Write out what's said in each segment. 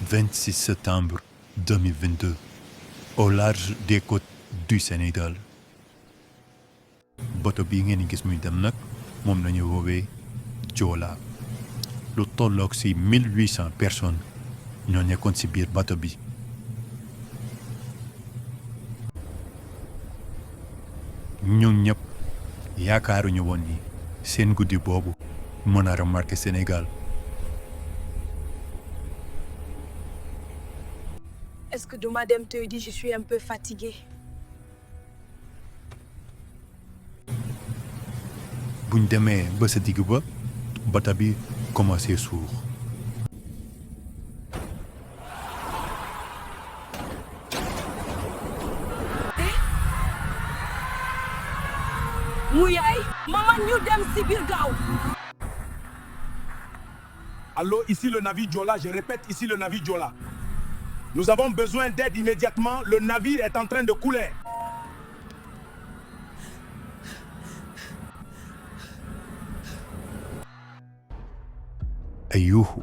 26 septembre 2022, au large des côtes du Sénégal. bato bii ngeen gis muy dem nag moom lañu woowee Joola lu tolloog ci 1800 personnes ñoo nekkoon ci biir bato bi. ñun ñëpp yaakaaruñu woon ni seen guddi boobu mën a remarqué Sénégal. Est-ce que Domadem te dit je suis un peu fatiguée? buñ demee ba sa digg ba bata bi commencé suux. Mouyaay maman ñu dem si biir gaaw. Allô, ici le navire Joola, je répète, ici le navire Joola. Nous avons besoin d'aide immédiatement, le navire est en train de couler. ay yuuxu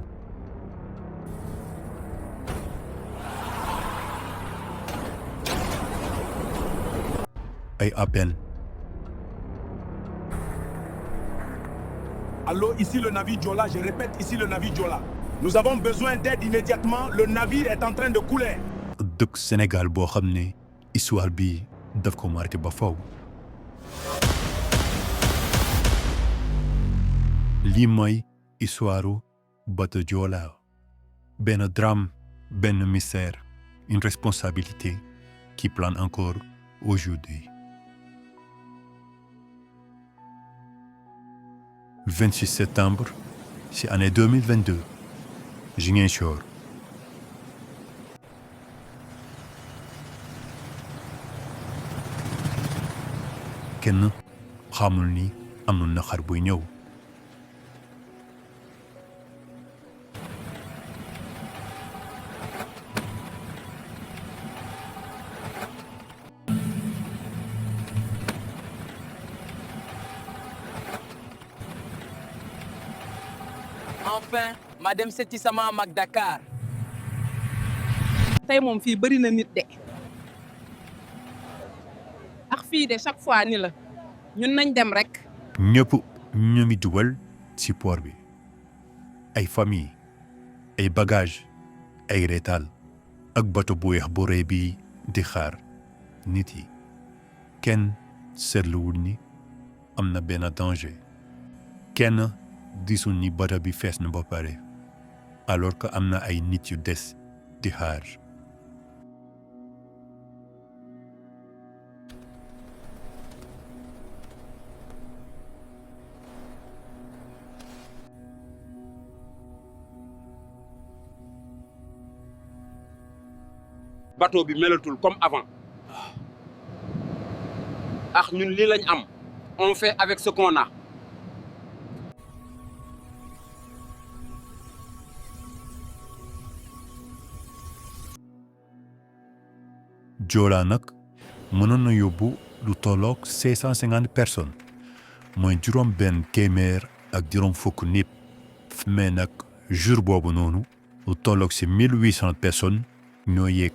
ay appel. Allô, ici le navire Joola, je répète, ici le navire Joola. Nous avons besoin d'aide immédiatement, le navire est en train de couler. dëkk Sénégal boo xam ne histoire bi daf ko marqué ba faw. lii mooy histoire bato Joola, benn drame, benn mystère, une responsabilité qui plane encore aujourd'hui. 26 septembre ci année 2022, Ziguinchor. kenn xamul ni am na xar buy ñëw. Enfin, madame Seti sama mag Dakar. tey moom fii bëri na nit de ak fii de chaque fois ni la ñun nañ dem rek. ñëpp ñu ngi dugal ci port bi ay famille ay bagage ay reetaal ak bato bu weex bu rëy bi di xaar nit yi. kenn seetluwul ni am na benn danger. kenn gisul ni bato bi fees na ba pare alors que am na ay nit yu des di xaar. bateau bi melatul comme avant ak ñun lii lañ am on fait avec ce qu'on a. Joola nag mënoon na yóbbu lu tolloog 650 personnes mooy juróom benn téeméer ak juróom fukk nit mais nag jour boobu noonu lu tolloog ci 1800 personnes ñoo yéeg.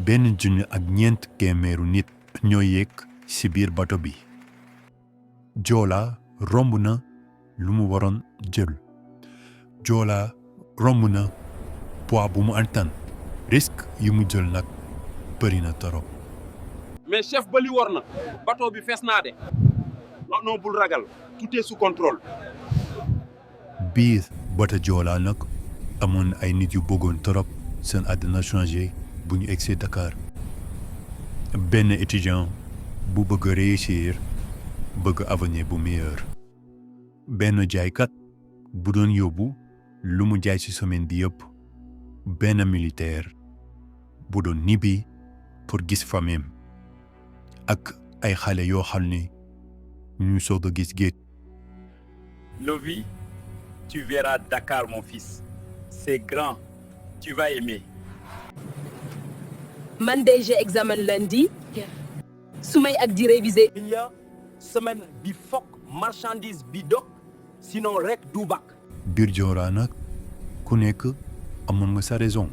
benn junni ak ñeent téeméeru nit ñoo yéeg ci biir bato bi. Joola romb na lu mu waroon jël. Joola romb na poids bu mu antan. risque yu mu jël nag bëri na torop. mais chef ba li war na bateau bi fees naa de. non non bul ragal tout est sous contrôle. biir bato Joola nag amoon ay nit yu bëggoon torop seen àddina changé bu ñu egsee Dakar. benn étudiant bu bëgg réussir bëgg avenir bu meilleur. benn jaaykat bu doon yóbbu lu mu jaay ci semaine bi yëpp. benn militaire bu doon ñibbi pour gis famille ak ay xale yoo xam ne ñu soog a gis géej. Lovi, tu verras Dakar mon fils. C'est grand, tu vas aimer. Man de j'ai examen lundi. su may ak di réviser. Il y a semaine bi fokk marchandise bi dog sinon rek du bak. biir Joola nag ku nekk amoon nga sa raison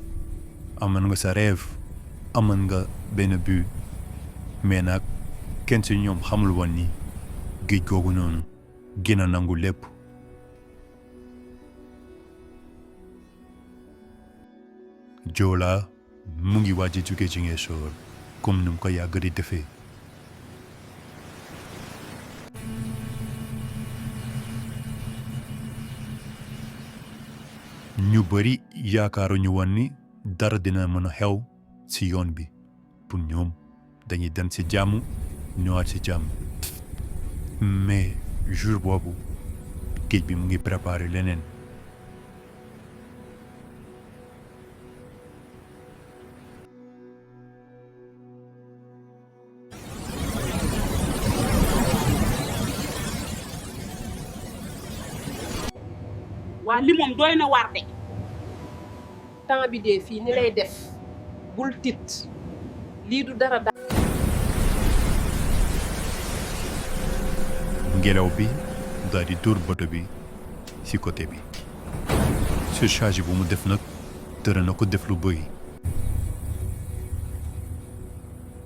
amoon nga sa rêve amoon nga benn but mais nag kenn si ñoom xamul woon ni géej googu noonu gën a nangu lépp. Joola mu ngi waaj a jóge Ziguinchor comme ni mu ko yàgg di defee. ñu bari yaakaaruñu woon ni dara dina mën a xew ci yoon bi pour ñoom dañuy dem ci jàmm ñëwaat ci jàmm mais jour boobu géej bi mu ngi préparé leneen. waa li moom doy na waar de. temps bi dee fii ni lay def bul tit lii du dara ngelaw bi daal di dóor bato bi ci côté bi surcharge bu mu def nag tëra na ko def lu bëri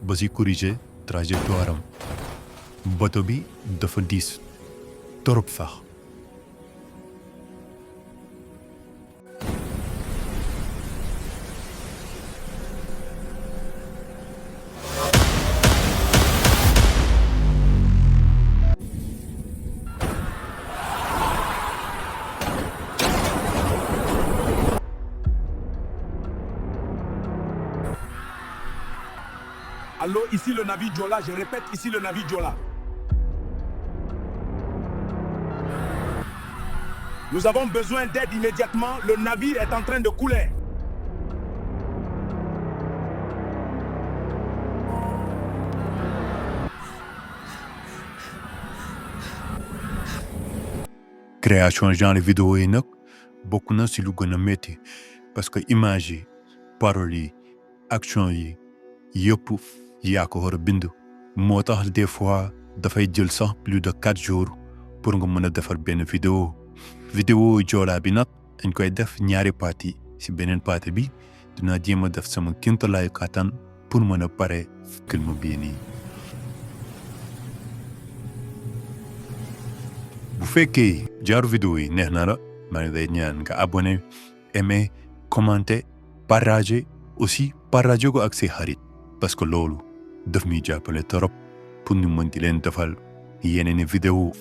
ba ci corriger trajectoire am bato bi dafa diis torop sax. Allô, ici le navire Jola, je répète, ici le navire Jola. Nous avons besoin d'aide immédiatement, le navire est en train de couler. Création genre vidéo yi nag bokk na ci lu gën a métti parce que image yi paroles yi action yi yëpp yaa ko war a bind moo tax des fois dafay jël sax plus de 4 jours pour nga mën a defar benn vidéo Joola bi nag dañ koy def ñaari partie ci beneen partie bi dinaa jéem a def sama kéemtalaayu kàttan pour mën a pare film bii nii. bu fekkee jaaru vidéo yi neex na la maa ngi lay ñaan nga abonné aimer commenter partager aussi partager ko ak say xarit parce que loolu daf ñuy jàppale torop pour ñu mën di leen defal yeneen vidéo